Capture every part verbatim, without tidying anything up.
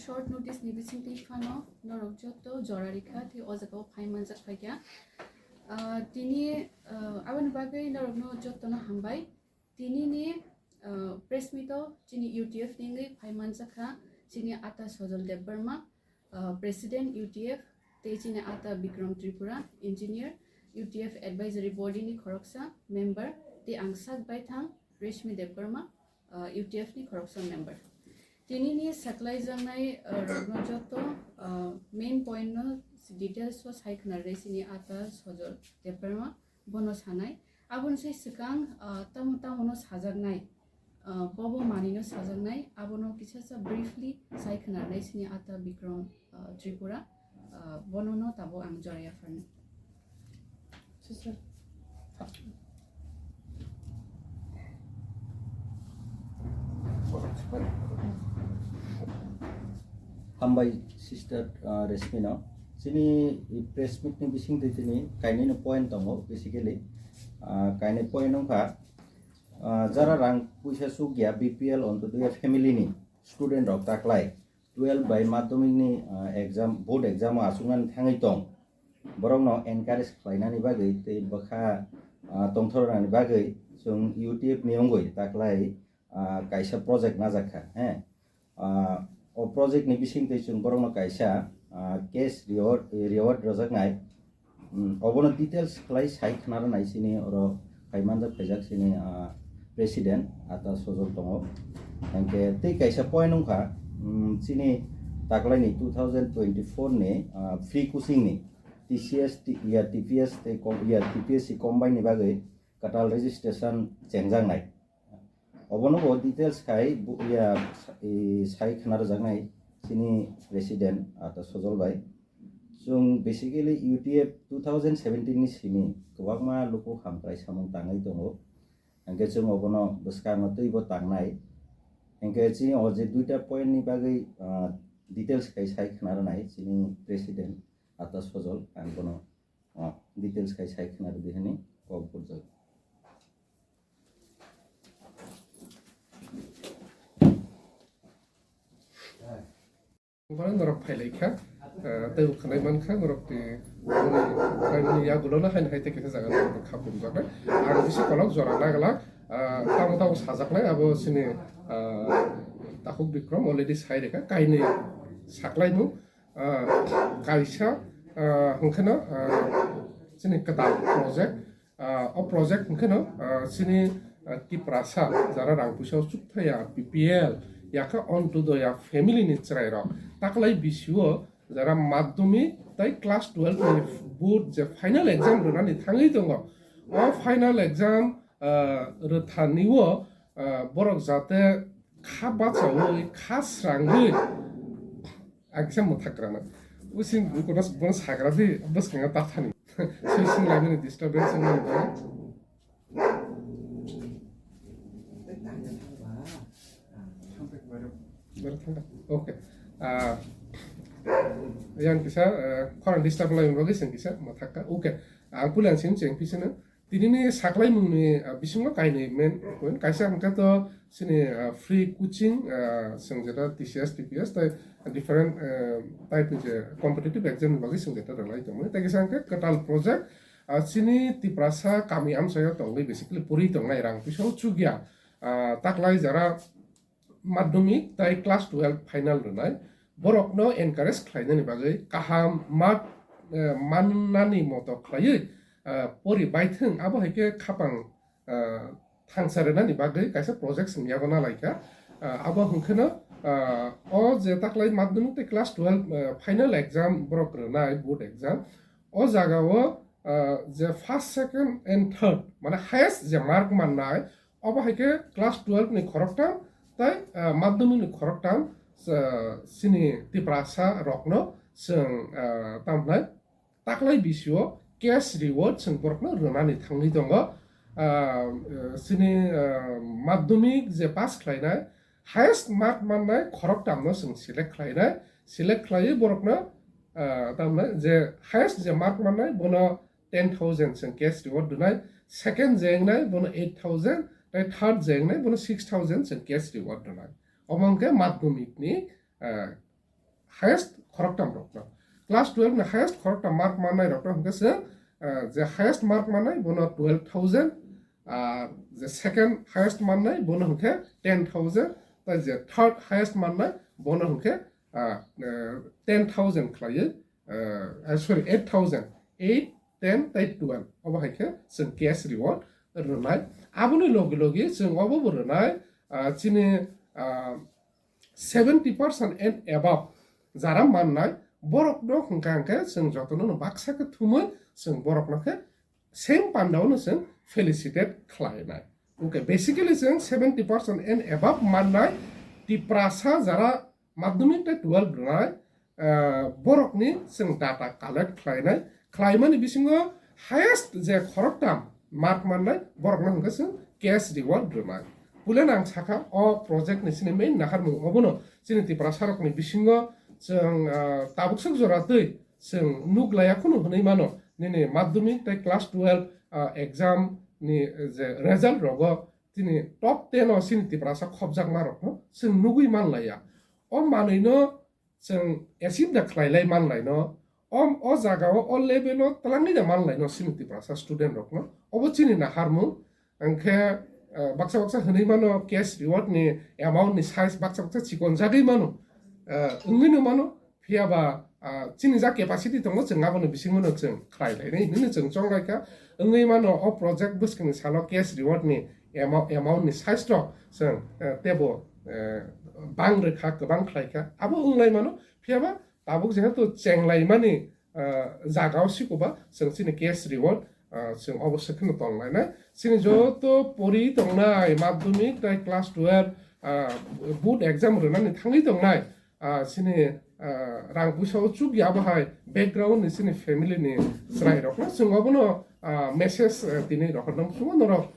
Short notice ni bisingtwi phano norok joto jora rikha, tei o jaga o phai manjak phaikha. Ah, tini, ah, aboni bagwi norokno jotono hambai. Tini ni, ah, press meet o chini U T F ni wngwi phai manjak kha chini ata Sojol Debbarma, ah, President U T F, tei chini ata Bikram Tripura, Engineer, U T F Advisory Body ni khoroksa member, tei ang sak baithang Reshmi Debbarma, ah, U T F ni khoroksa member. Tini ni saklaijaknai, ah, rokno joto, ah, main point no details o sai khna rwdi chini ata Sojol Debbarma bono sanai. Aboni sai swkang, ah, tamo tamo no sajaknai, ah, bobo manwi no sajaknai, abono kisa sa briefly sai khna rwdi chini ata Bikram, ah, Tripura, ah, bono no tabuk ang jora yapharnai. Hambai sister, ah, Reshmi no. Chini press meet ni bising twi tini kainwi no point tongo basically. Ah, kainwi point wngkha, ah, jara rang puisa sukya B P L Antyodaya family ni student rok taklai twelve bai madhyamik ni, ah, exam, board exam o achuknani thangwi tong, borokno encourage khlainani bagwi tei bwkha, ah, tongthornani bagwi chwng U T F ni wngwi taklai, ah, kaisa project najak kha, he. Ah, o project ni bisingtwi chwng borokno kaisa, ah, cash reward, reward rwjaknai. Hmm, obono details khlai sai khna rwnai chini oro phai manjak phaijak chini, ah, president ata Sojol tongo. Hingke tei kaisa point wngkha, hmm, chini taklaini two thousand twenty-four ni, ah, free coaching ni T C S, T-, ya, T P S tei kom-, ya, T P S C combine ni bagwi kwtal registration chengjaknai. Obono bo details khai bu-, ya, sa-, i, sai khna rwjaknai chini president ata Sojol bai. Chwng basically U T F two thousand seventeen ni simi kwbangma luku hamkrai samung tangwi tongo. Hingke chwng obono bwskango twibo tangnai. Hingke chini o je duita point ni bagwi, ah, details khai sai khna rwnai chini president ata Sojol, ang bono, ah, details khai sai khna rwdi hwnwi kok burjak. Borok norok phai lai kha, ah, tei bo khwnai man kha, norok tei boni, boni yagulo no haino hai tei kaisa jaga norok kha pumjak nai. Ang bisi kolok jora nagla, ah, tamo tamo sajak nai abo chini, ah, Takhuk Bikram already sai rwkha, kainwi saklaimung, ah, kaisa, ah, hwnkhe no, ah, chini kwtal project, Ah, o project hwnkhe no, ah, chini, ah, Tiprasa jara rang puisa o chukthaya B P L, yakha Antyodaya family ni chwrai rok taklai bisio jara madhyamik tei class twelve ni board je final exam rwnani thangwi tongo. O final exam, ah, rwthani o, ah, borok jate kha bachaui, kha srangwi, ang kisa mwthak rana. Using bono, bono sagra di, bwskango tathani. Sui sing laimani disturbance wngmani bagwi. Baru thangkha. Okay. Ah, yang kisa, eh, khorang disturb laimani bagwi sing kisa mwthakka. Okay. Ang puila ang sing cheng pisino. Tinini saklaimungni, ah, bisingo kainwi main point. Kaisa hwnkhe to chini, ah, free coaching, ah, chwng jeta T C S, T P S tei different, ah, type ni je competitive exam ni bagwi chwng jeta rwlai tongmani. Tei kisa hwnkhe kwtal project, ah, chini Tiprasa kami amchaio tongwi basically puri tongnai rang puisa o chukya, ah, taklai jara madhyamik tei class twelve final rwnai, borokno encourage khlainani bagwi kaham mark, eh, mannani moto khlaiwi, eh, pori baithwng, abo hai khe khapang, eh, thangsa rwnani bagwi kaisa project chwng yago nalaikha. Eh, abo hwnkheno, eh, o je taklai madhyamik tei class twelve, eh, final exam borok rwnai, board exam, o jagao, ah, je first, second and third, mane highest je mark mannai, obo hai khe class twelve ni khoroktham tei, ah, madhyamik ni khoroktham, ah, chini Tiprasa rokno chwng, ah, tamo hwnai taklai bisio cash reward chwng borokno rwnani thangwi tongo. Ah, chini, ah, madhyamik je pass khlainai, highest mark mannai khoroktham no chwng select khlainai, select khlaiwi borokno, ah, tamni je highest je mark mannai bono ten thousand chwng cash reward rwnai, second je wngnai bono eight thousand, tei third je wngnai bono six thousand chwng cash reward rwnai. Omo hwnkhe madhyamik ni, ah, highest khoroktam rokno. Class twelve ni highest khoroktam mark mannai rokno hwnkhe se, ah, je highest mark mannai bono twelve thousand, ah, je second highest mannai bono hwnkhe ten thousand, tai je third highest mannai bono hwnkhe, ah, eh, ten thousand khlaiwi, eh, eh, sorry, eight thousand, eight, ten tai twelve obo hai khe chwng cash reward rwnai. Aboni logi logi chwng obo bo rwnai, ah, chini, ah, seventy percent and above jara mannai borokno hwnkha hwnkhe chwng jotono no baksa khe thumwi chwng borokno khe same pandao no chwng felicitate khlainai. Okay, basically chwng seventy percent and above mannai Tiprasa jara madhyamik tei twelve rwnai, ah, borokni chwng data collect khlainai. Khlaimani bisingo highest je khoroktam mark mannai borokno hwnkhe chwng cash reward rwnai. Puila ang sakha o project ni chini main naharmung obono chini Tiprasa rokni bisingo chwng, ah, tabuk swk jora twi chwng nuk laya khunu hwnwi mano nini madhyamik tei class twelve, ah, exam ni je result rogo tini top ten o chini Tiprasa khopjakma rokno chwng nugwi man laya. O manwi no chwng achieve da khlai lai man lai no, o, o jaga o, o level o twlangwi da man lai no chini Tiprasa student rokno. Obo chini naharmung. Hwnkhe, eh, baksa baksa hwnwi mano cash reward ni amount ni size baksa baksa chikon jagwi mano, eh, wngwi no mano. Phiya ba, ah, chini ja capacity tongo, chwng aboni bisingo no chwng khlai lai nai hinwi chwng chong lai kha. Wngwi mano o project bwskangni salo cash reward ni amou-, amount ni size rok chwng, eh, tebo, eh, bang rwkha, kwbang khlai kha. Abo wng lai mano. Phiya ba tabuk jehetu cheng lai mani, ah, jaga o siko ba chwng chini cash reward, ah, chwng obo se kheno tong lai nai. Chini joto pori tongnai madhyamik tai class twelve, ah, board exam rwnani thangwi tongnai, ah, chini, ah, rang puisa o chukya abo hai background ni chini family ni chwrai rok no chwng obono, ah, message, ah, tini rohor nang chwng norok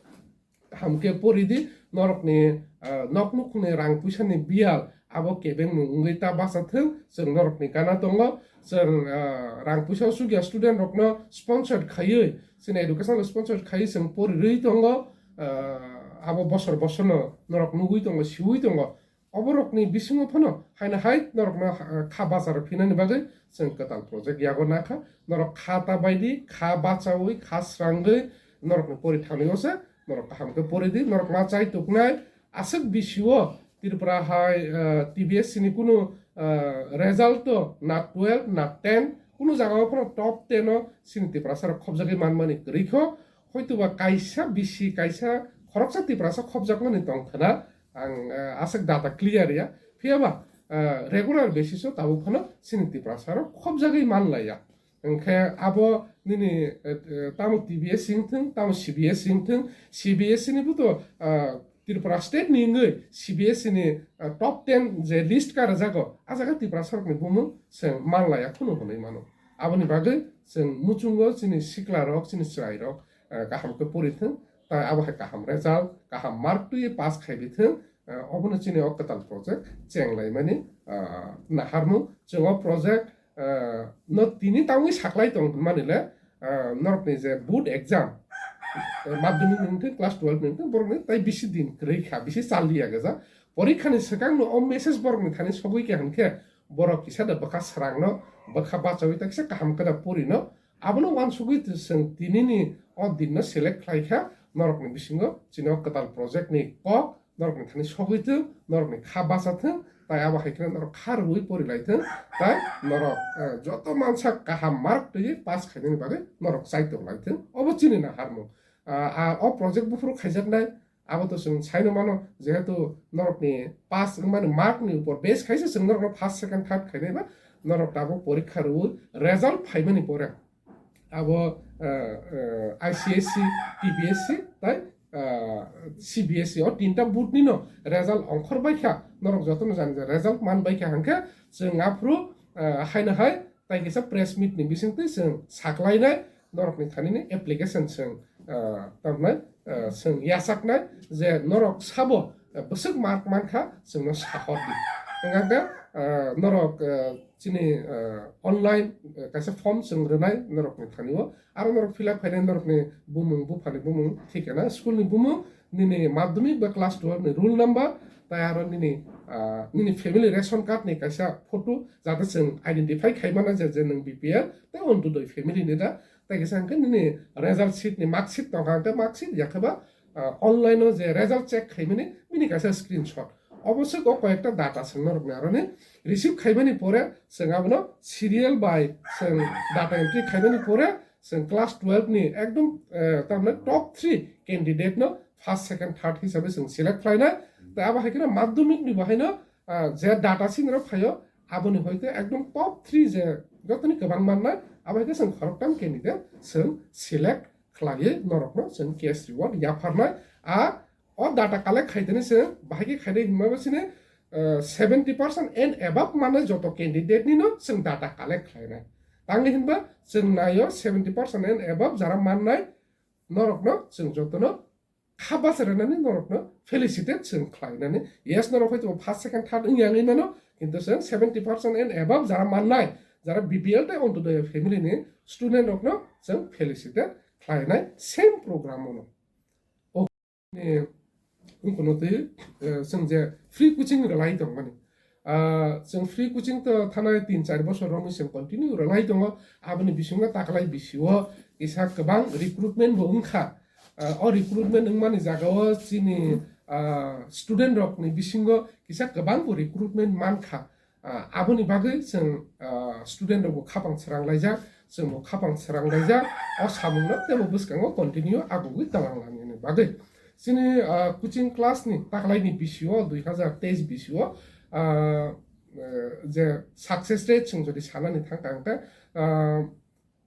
kaham khe pori di, norokni, ah, nok nukhungni rang puisani biyal abo kebengmung wngwi ta bacha thung, chwng norokni gana tongo, chwng, ah, rang puisa o chukya student rokno sponsor khaiwi, chini education sponsor khaiwi chwng pori rwi tongo, ah, abo bosor bosorno norok nugwi tongo, siwi tongo. Oborokni bisingo phano haino hai norokno, ah, kha bacharo phinani bagwi chwng kwtal project yago nakha. Norok kha ta baidi, kha bachaui, kha srangwi norokni pori thangwi o se norok kaham khe pori di. Norok ma chai tuknai aswk bisio Tripura hai, ah, T B S C ni kunu, ah, result o na twelve na ten kunu jaga o phano top ten o chini Tiprasa rok khopjagwi manmani kwrwi kho. Hoitoba kaisa bisi, kaisa khoroksa Tiprasa khopjakmani tong khna. Ang, eh, aswk data clear ya. Phiya ba, eh, regular basis o tabuk phano chini Tiprasa rok khopjagwi man lai ya. Hwnkhe abo nini, eh, eh, tamo T B S C wng thung, tamo C B S C wng thung, C B S C ni bo to, eh, Tripura state ni wngwi C B S C ni, eh, top ten je list ka rwjago, a jaga Tiprasa rokni bumung chwng man lai ya khunu hwnwi mano. Aboni bagwi chwng muchungo chini sikla rok, chini chwrai rok, eh, kaham khe pori thung, tai abo hai kaham result, kaham mark twi pass khai bi thung, eh, obono chini o kwtal project cheng lai mani, ah, naharmung. Chwng o project, ah, no tini tangwi saklai tong mani le, ah, norokni je board exam, eh, madhyamik ni wngthung, class twelve ni wngthung, borokni tai bisi din kwrwi kha, bisi chal liya gajak. Porikha ni swkang no o message borokni thani sogwi kha hwnkhe, borok kisa da bwkha srang no, bwkha bachaui ta kisa kaham khe da pori no, abono uansugwi chwng tinini o din no select khlai kha, norokni bisingo chini o kwtal project ni kok norokni thani sogwi thung, norokni kha bacha thung, tai abo hai kheno norok kha rwui pori lai thung, tai norok, eh, joto mansa kaham mark twi pass khainani bagwi norok chai tong lai thung. Obo chini naharmung. Ah, ah, o project buphuru khaijaknai, abo to chwng saino mano, jehetu norokni pass wngmani mark ni upor base khaisa chwng norokno first, second, third khainai ba norok tabuk porikha rwui result phaimani pore abo, eh, eh, I C S E, T B S C tai, eh, C B S E o tinta board ni no result ongkhor bai kha, norok jotono jani je result man bai kha hwnkhe chwng aphuru, eh, haino hai tai kisa press meet ni bisingtwi chwng saklainai norokni thani ni application chwng, ah, tamnai, ah, chwng yachaknai je norok sabo, ah, bwswk mark mankha chwngno sahor di. Hwnkhe, ah, norok, ah, chini, ah, online, ah, kaisa form chwng rwnai norokni thani o. Aro norok fill up khainai norokni bumung, buphani bumung, thikena school ni bumung, nini madhyamik ba class twelve ni roll number, Tai aro nini, ah, nini family ration card ni kaisa photo, jate chwng identify khaimana je, je nwng B P L tei Antyodoi family ni da. Tai kaisa hwnkhe nini result sheet ni mark sheet tongkha, hwnkhe mark sheet yakhe ba, ah, online o je result check khaimani bini kaisa screenshot. Obo se o koyekta data chwng norokni aroni receive khaimani pore chwng abono serial by chwng data entry khaimani pore chwng class twelve ni ekdom, eh, tamni top three candidate no first, second, third hisabe chwng select khlainai. Tai abo hai kheno madhyamik ni bo haino, ah, je data sini rok phaio, aboni hoite ekdom top three je jotoni kwbang mannai, abo hai khe chwng khoroktham candidate chwng select khlaiwi norokno chwng cash reward yapharnai. A o data collect khaitani chwng bahai khe khainai hinma bo sini, eh, seventy percent and above mannai joto candidate nino chwng data collect khlainai. Tangni hinba chwng naio seventy percent and above jara mannai norokno chwng jotono kha bacharanani norokno felicitate chwng khlainani. Yes, norok hoito first, second, third wngya wngwi mano, kintu chwng seventy percent and above jara mannai, jara B P L tei Antyodoi family ni student rokno chwng felicitate khlainai same program ono. O ni wngkhono twi, eh, chwng je free coaching rwlai tongmani. Ah, chwng free coaching to thanai tin char bosor romwi chwng continue rwlai tongo. Aboni bisingo taklai bisio kisa kwbang recruitment bo wngkha. Ah, o recruitment wngmani jagao chini, ah, student rokni bisingo kisa kwbang bo recruitment mankha. Ah, aboni bagwi chwng, ah, student rokbo khapang srang laijak, chwngbo khapang srang laijak, o samungno teibo bwskango continue agugwi twlang langmani bagwi. Chini, ah, coaching class ni taklaini bisio, dui hazar teis bisio, ah, eh, je success rate chwng jodi sanani thangkha hwnkhe, ah,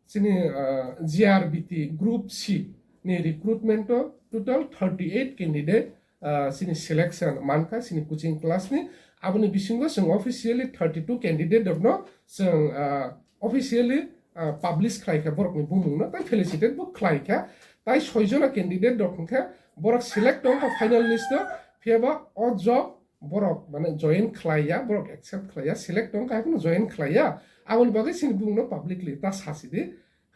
chini, ah, G R B T Group C ni recruitment o total thirty eight candidate, ah, chini selection mankha chini coaching class ni. Aboni bisingo chwng officially thirty two candidate rokno chwng, ah, officially, ah, publish khlaikha borokni bumungno, tei felicitate bo khlaikha. Tai soi jona candidate rok hwnkhe borok select wngkha final list o, phiyaba o job borok mane join khlaiya, borok accept khlaiya, select wngkha, haikhe join khlaiya. Aboni bagwi chini bumungno publicly ta sasi di.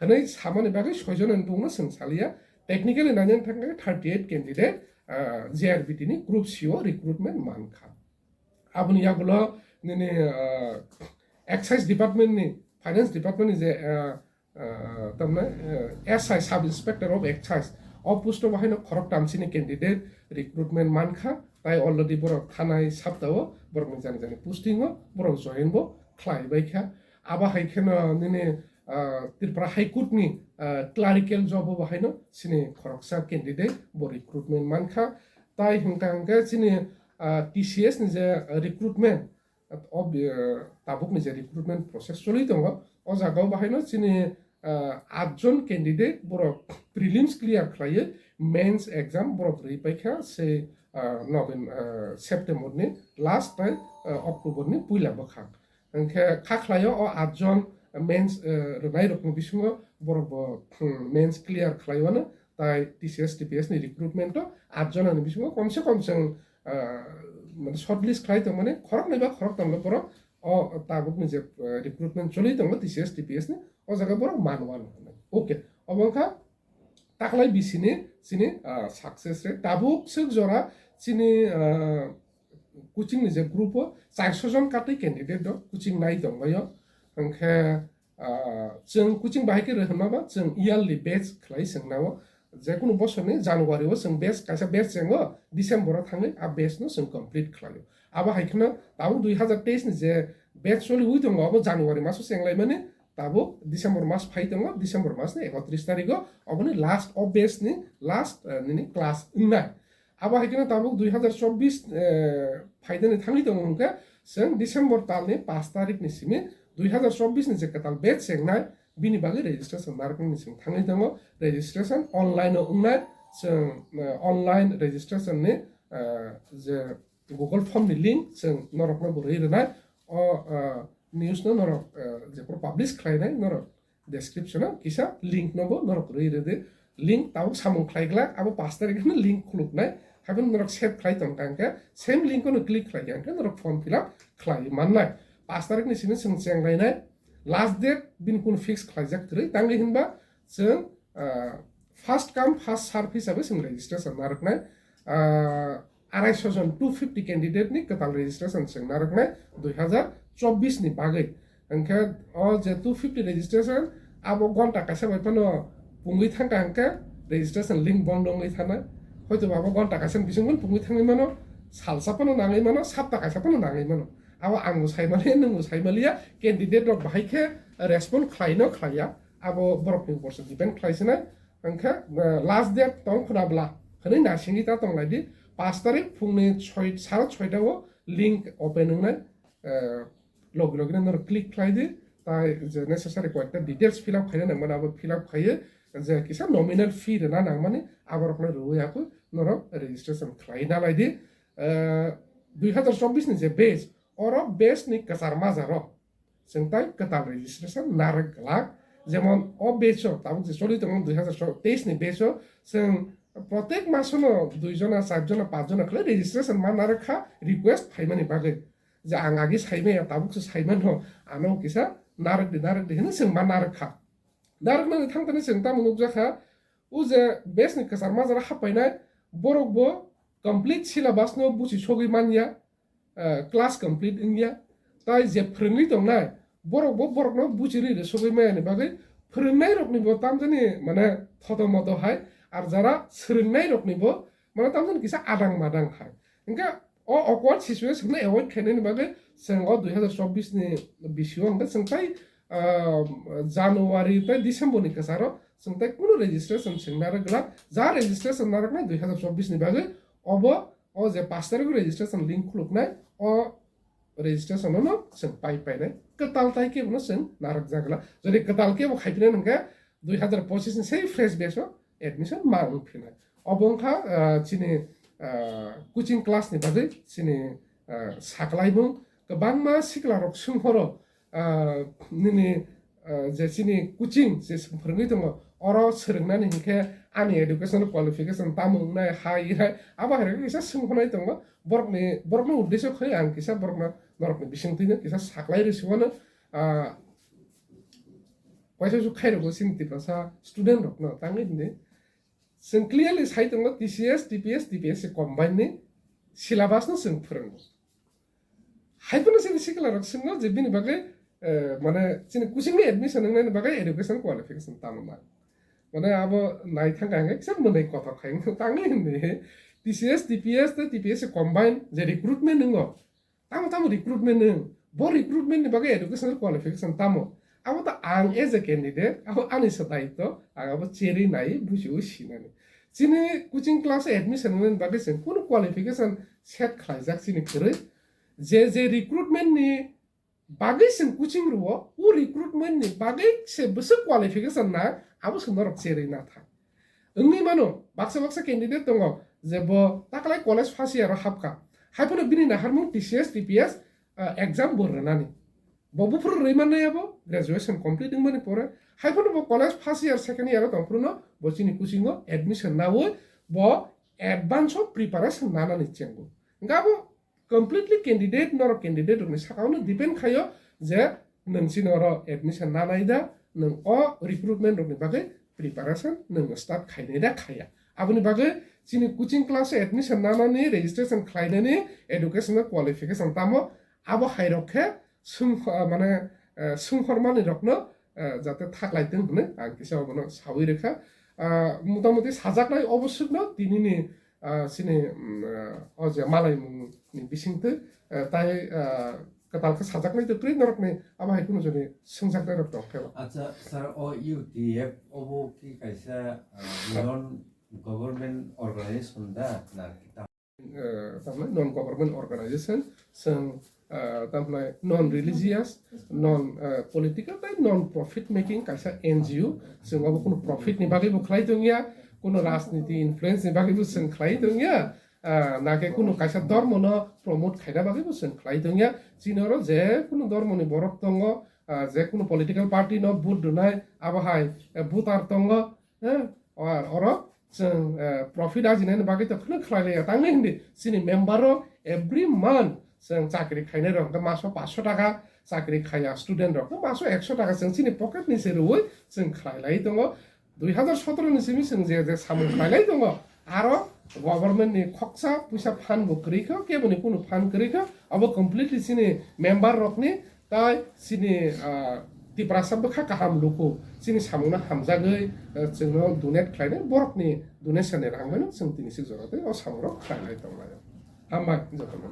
Hwnwi samani bagwi soi jona ni bumungno chwng saliya. Technically nainani thangkhe thirty eight candidate, ah, G R B T ni Group C o recruitment mankha. Aboni yagulo nini, ah, Excise Department ni, Finance Department ni je, ah, ah, tamni, ah, S I, Sub Inspector of Excise, o post o bahaino khoroktham chini candidate recruitment mankha, tai already borok thanai saptao borokni jani jani posting o borok join bo khlai baikha. Abo hai kheno nini, ah, Tripura High Court ni, ah, clerical job o bahaino chini khoroksa candidate bo recruitment mankha. Tai hwnkha hwnkhe chini, ah, T C S ni je recruitment, o, eh, tabukni je recruitment process choli tongo, o jagao bahaino chini, ah, atjon candidate borok prelims clear khlaiwi mains exam borok rwi paikha sei, ah, November, ah, September ni last tai, ah, October ni puila bwkhak. Hwnkhe kha khlaio o atjon mains, eh, rwnairokni bisingo borokbo, hmm, mains clear khlaiwano, tai T C S T P S ni recruitment o atjonani bisingo komse kom chwng, ah, mane shortlist khlai tongmani khoroknwi ba khoroktamlo borok o tabukni je, eh, recruitment choli tongo T C S T P S ni, o jaga borok manwano. Okay, obo wngkha taklai bisini chini, ah, success rate. Tabuk swk jora chini, ah, coaching ni je group o charso jon katwi candidate rok coaching nai tongbaio. Hwnkhe, ah, chwng coaching bahai khe rwhwnma ba chwng yearly batch khlai chwng nao. Jekunu bosorni January o chwng batch, kaisa batch chengo, December o thangwi a batch no chwng complete khlaio. Abo hai kheno tabuk dui hazar teis ni je batch choliwi tongo, abo January maso chenglaimani, tabuk December mas phai tongo, December mas ni ekotris tarik o oboni last o batch ni last, eh, nini class wngnai. Abo hai kheno tabuk dui hazar chobbish, eh, phaidani thangwi tongo hwnkhe, chwng December talni pash tarikni simi dui hazar chobbish ni je kwtal batch chengnai, bini bagwi registration narwknani chwng thangwi tongo. Registration online o wngnai, chwng, eh, online registration ni, eh, je Google Form ni link chwng norokno bo rwi rwnai. O, eh, news no norok, eh, jephuru publish khlainai norok description o kisa link no bo norok rwi rwdi. Link tabuk samung khlai glak, abo pash tarikh no link khuluknai. Haikhe norok save khlai tong kha hwnkhe, same link no click khlai kha hwnkhe norok form fill up khlai mannai. Pash tarikh ni simi chwng chenglainai. Last date bini kunu fix khlaijak kwrwi, tangwi hinba chwng, ah, first come first serve hisabe chwng registration narwknai. Ah, arai so jon, two fifty candidate ni kwtal registration chwng narwknai dui hazar chobbish ni bagwi. Hwnkhe o je two fifty registration, abo gonta kaisa bai phano pungwi thangkha hwnkhe registration link bondo wngwi thanai. Hoito ba abo gonta kaisa ni bising phano pungwi thangwi mano, salsa phano nangwi mano, sapta kaisa phano nangwi mano. Abo angbo saimaliya, nwngbo saimaliya, candidate rok bahai khe respond khlaino khlaiya, abo borokni upor se depend khlaisinai. Hwnkhe, eh, last date tong khwna bwla hwnwi nasingwi ta tonglaidi, pash tarik phungni soi, sara soita o link open wngnai, eh, logi logi no norok click khlai di, tai je necessary koyekta details fill up khaina nangmani abo fill up khaiwi, je kisa nominal fee rwna nangmani aborokno rwui akui norok registration khlai na lai di. Eh, dui hazar chobbish ni je batch, oro batch ni kwchar majaro chwng tai kwtal registration narwk glak. Jemon o batch o tabuk je choli tongo dui hazar teis ni batch o, chwng protek masono dui jona, char jona, panch jona khlai registration ma narwk kha request phaimani bagwi. Je ang agi saimaya, tabuk se saimano, ano kisa narwk di, narwk di hwnwi chwng ma narwk kha. Narwknani thangtani chwng tamo nukjakha, o je batch ni kwchar majra happainai, borok bo complete syllabus no buchi sogwi manya, eh, class complete wngya, tai je phwrwngwi tongnai, borok bo borokno buchirwi rw sogwi maya ni bagwi phwrwngnai rokni bo tamjani mane thoto moto hai, ar jara swrwngnai rokni bo mane tamjani kisa adang madang hai. Hwnkhe o awkward situation no avoid khainani bagwi chwng o dui hazar chobbish ni bisio hwnkhe chwng tai, ah, January tai December ni kwcharo chwng tai kunu registration chwng narwk glak. Ja registration narwknai dui hazar chobbish ni bagwi, obo o je pash tarik registration link khuluknai, o registration no chwng pai painai. Kwtal tai kebo no chwng narwk jagla. Jodi kwtal kebo khaipinai hwnkhe dui hazar pochis ni sei fresh batch o admission ma wng phinai. Obo wngkha, ah, chini, ah, coaching class ni bagwi chini, ah, saklaimung. Kwbangma sikla rok swnghoro, ah, nini, ah, je chini coaching je phwrwngwi tongo, oro swrwngnani hinkhe ani educational qualification tamo wngnai, hai hai abo hai rok kisa swnghonai tongo. Borokni, borokno uddesyo khai ang kisa borokno, norokni bisingtwino kisa saklai rw sibano, ah, Waisa su khairokgo chini Tiprasa student rokno tangwi hwnwi. Chwng clearly sai tongo T C S, T P S, T P S C combine ni syllabus no chwng phwrwngo. Hai phano chini sikla rok swngno je bini bagwi, eh, mane chini coaching ni admission wngnaini bagwi education qualification tamo nang. Mane abo nai thangkha hwnkhe kisa mwnai kotor khai wngkha tangwi hwnwi. T C S, T P S tei T P S C combine je recruitment wngo. Tamo tamo recruitment nwng. Bo recruitment ni bagwi educational qualification tamo? Abo to ang as a candidate, abo ani se daityo, ang abo cherwi nai bujiwi sinani. Chini coaching class admission ni bagwi chwng kunu qualification set khlaijak chini kwrwi. Je je recruitment ni bagwi chwng coaching rwo, o recruitment ni bagwi se bwswk qualification na, abo se norok cherwi na thang. Wngwi mano, baksa baksa candidate tongo je bo taklai college first year o hapkha. Hai phano bini naharmung T C S, T P S, ah, exam bo rwnani. Bo buphuru rwi mannai abo graduation complete wngmani pore. Hai phano bo college first year, second year o tong phuru no bo chini coaching o admission naui bo advance o preparation nanani chengo. Hwnkhe abo completely candidate, norok candidate rokni sakao no depend khaio je nwng chini oro admission nanai da, nwng o recruitment rokni bagwi preparation nwng start khainai da khaiya. Aboni bagwi chini coaching class o admission nanani, registration khlainani educational qualification tamo, abo hai rok khe swng, ah, mane, eh, swngkhormani rokno, eh, jate thaklai tong hwnwi ang kisa obono sawi rwkha. Ah, motamoti sajaknai obo swkno tinini, ah, chini, mm, ah, o je malaimungni bisingtwi, eh, tai, ah, kwtal khe sajaknai tei kwrwi norokni abo hai kunu joni swngjaknai rok tong khe ba. Acha, sir, o U T F obo ki kaisa, ah, non government organization da na ki ta? Eh, tamni non government organization, chwng, eh, tamni non religious, non, eh, political, tei non profit making kaisa N G O. Chwng obo kunu profit ni bagwi bo khlai tongya, kunu rajniti influence ni bagwi bo chwng khlai tongya, ah, na khe kunu kaisa dormo no promote khaina bagwi bo chwng khlai tongya. Chini oro je kunu dormo ni borok tongo, ah, je kunu political party no vote rwnai, abo hai, eh, voter tongo, eh, or oro chwng, eh, profit ajinani bagwi to kheno khlai laiya. Tangni hindi chini member rok every month chwng chakri khainai rok hwnkhe maso paanch sho taka chakri khaiya, student rok maso ekso taka chwng chini pocket ni se rwui chwng khlai lai tongo. Dui hazar sotoro ni simi chwng je je samung khlai lai tongo, aro Government ni khoksa puisa phan bo kwrwi kho, kebo ni kunu phan kwrwi kho, abo completely chini member rok ni tai chini, ah, Tiprasa bwkha kaham luku chini samung no hamjagwi, ah, chwngno donate khlainai borok ni donation ni rang bai no chwng tini sik jora tei o samung rok khlainai tonglai. Hambai joto no.